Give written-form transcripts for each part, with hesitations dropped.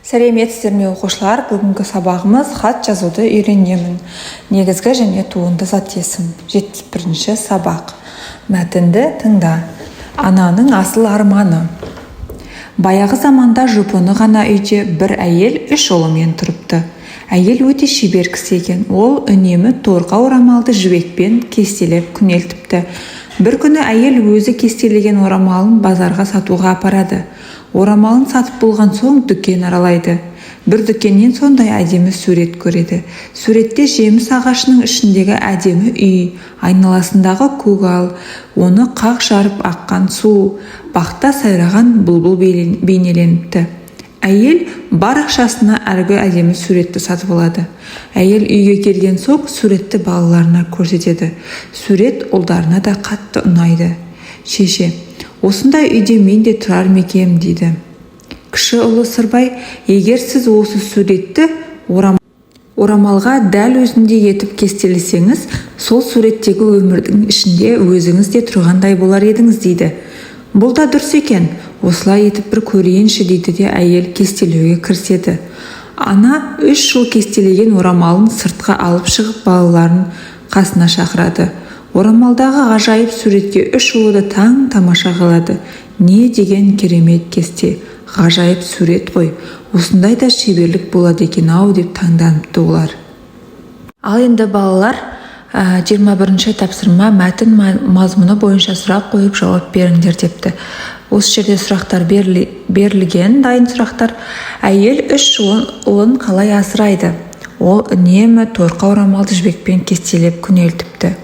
Сәлеметсіздер ме, оқушылар! Бүгінгі сабағымыз «Хат жазуды үйренемін. Негізгі және туынды зат есім», 71-сабақ. Мәтінді тыңда. Ананың асыл арманы. Баяғы заманда жұпыны ғана үйде бір әйел үш ұлымен тұрыпты. Әйел өте шебер кісі екен. Ол үнемі торқа орамалды жібекпен кестелеп күнелтіпті. Бір күні әйел өзі кестелеген орамалын базарға сатуға апарады. Орамалын сатып болған соң дүкен аралайды. Бір дүкеннен сондай әдемі сурет көреді. Суретте жеміс ағашының ішіндегі әдемі үй, айналасындағы көгал, оны қақ жарып аққан су, бақта сайраған бұлбұл бейнеленіпті. Әйел бар ақшасына әлгі әдемі суретті сатып алады. Әйел үйге келген соң суретті балаларына көрсетеді. Сурет ұлдарына да қатты ұнайды. «Шеше, осындай үйде мен де тұрар ма екем?» – дейді. Кіші ұлы Сырбай: «Егер сіз осы суретті орамалға дәл өзіндей етіп кестелесеңіз, сол суреттегі өмірдің ішінде өзіңіз де тұрғандай болар едіңіз», – дейді. «Бұл да дұрыс екен, осылай етіп бір көрейінші», – дейді де әйел кестелеуге кіріседі. Ана 3 жыл кестелеген орамалын сыртқа алып шығып, балаларын қасына шақырады. Орамалдағы ғажайып суретке үш ұлы да таң тамаша қалады. «Не деген керемет кесте, ғажайып сурет қой! Осындай да шеберлік болады екен ау», – деп таңданыпты олар. Ал енді, балалар, 21-тапсырма. Мәтін мазмұны бойынша сұрақ қойып, жауап беріңдер депті. Осы жерде сұрақтар берілген, дайын сұрақтар. Әйел үш ұлын қалай асырайды? Ол үнемі торқа орамалды жібекпен кестелеп күнелтіпті.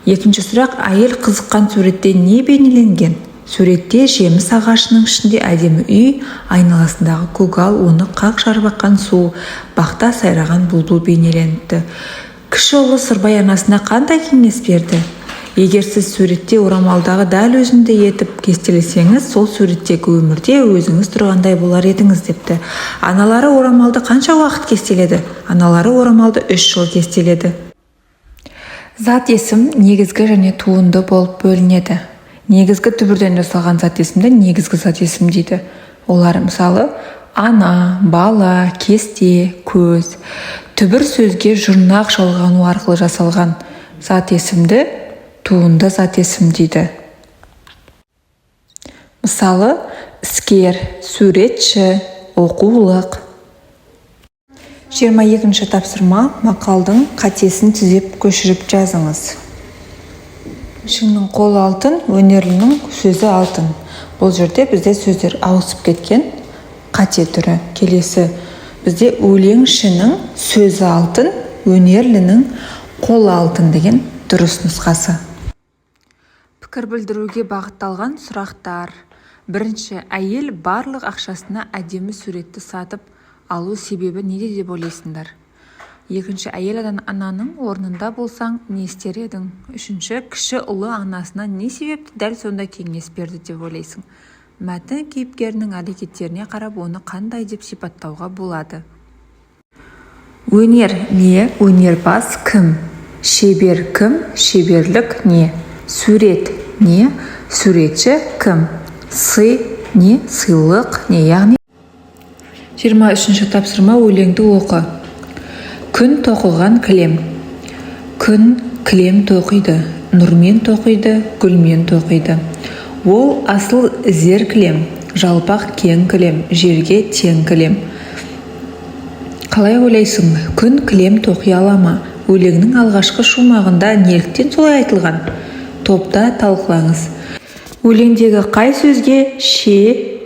Екінші сұрақ: әйел қызыққан суретте не бейнеленген? Суретте жеміс ағашының ішінде әдемі үй, айналасындағы көгал, оны қақ жарып аққан су, бақта сайраған бұлбұл бейнеленіпті. Кіші ұлы Сырбай анасына қандай кеңес берді? Егер сіз суретте орамалдағы дәл өзіндей етіп кестелесеңіз, сол суреттегі өмірде өзіңіз тұрғандай болар едіңіз, депті. Аналары орамалды қанша уақыт кестеледі? Аналары орамалды 3 жыл кестеледі. Зат есім негізгі және туынды болып бөлінеді. Негізгі түбірден жасалған зат есімді негізгі зат есім дейді. Олар, мысалы, ана, бала, кесте, көз. Түбір сөзге жұрнақ жалғану арқылы жасалған зат есімді туынды зат есім дейді. Мысалы, іскер, суретші, оқулық. 22-тапсырма. Мақалдың қатесін түзеп, көшіріп жазыңыз. Өлеңшінің қолы алтын, өнерлінің сөзі алтын. Бұл жерде бізде сөздер ауысып кеткен, қате түрі. Келесі бізде өлеңшінің сөзі алтын, өнерлінің қолы алтын деген дұрыс нұсқасы. Пікір білдіруге бағытталған сұрақтар. Бірінші: әйел барлық ақшасына әдемі суретті сатып алу себебі неде деп ойлайсыңдар? Екінші: әйел ананың орнында болсаң, не істер едің? Үшінші: кіші ұлы анасына не себепті дәл сондай кеңес берді деп ойлайсың? Мәтін кейіпкерінің әрекеттеріне қарап, оны қандай деп сипаттауға болады? Өнер не? Өнерпаз кім? Шебер кім? Шеберлік не? Сурет не? Суретші кім? Сый не? Сыйлық не? Яғни 23-тапсырма. Өлеңді оқы. Күн тоқыған кілем. Күн кілем тоқиды, нұрмен тоқиды, гүлмен тоқиды. Ол асыл зер кілем, жалпақ кең кілем, жерге тең кілем. Қалай ойлайсың, күн кілем тоқи ала ма? Өлеңнің алғашқы шумағында неліктен солай айтылған? Топта талқылаңыз. Өлеңдегі қай сөзге ше,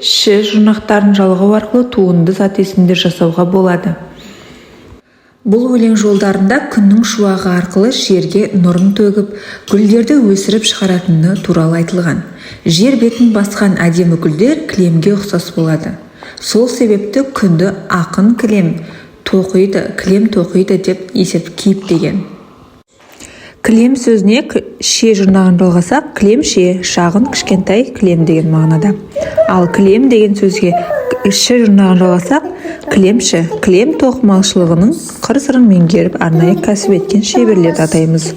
ші жұрнақтарын жалғау арқылы туынды зат есімдер жасауға болады? Бұл өлең жолдарында күннің шуағы арқылы жерге нұрын төгіп, гүлдерді өсіріп шығаратыны туралы айтылған. Жер бетін басқан әдемі гүлдер кілемге ұқсас болады. Сол себепті күнді ақын кілем тоқиды, кілем тоқиды деп есеп кейіптеген. Кілем сөзіне ше жұрнағын жалғасақ, кілемше, шағын, кішкентай кілем деген мағынада. Ал кілем деген сөзге ші жұрнағын жалғасақ, кілемші, кілем тоқымашылығының қыр сырын меңгеріп, арнайы кәсіп еткен шеберлерді атаймыз.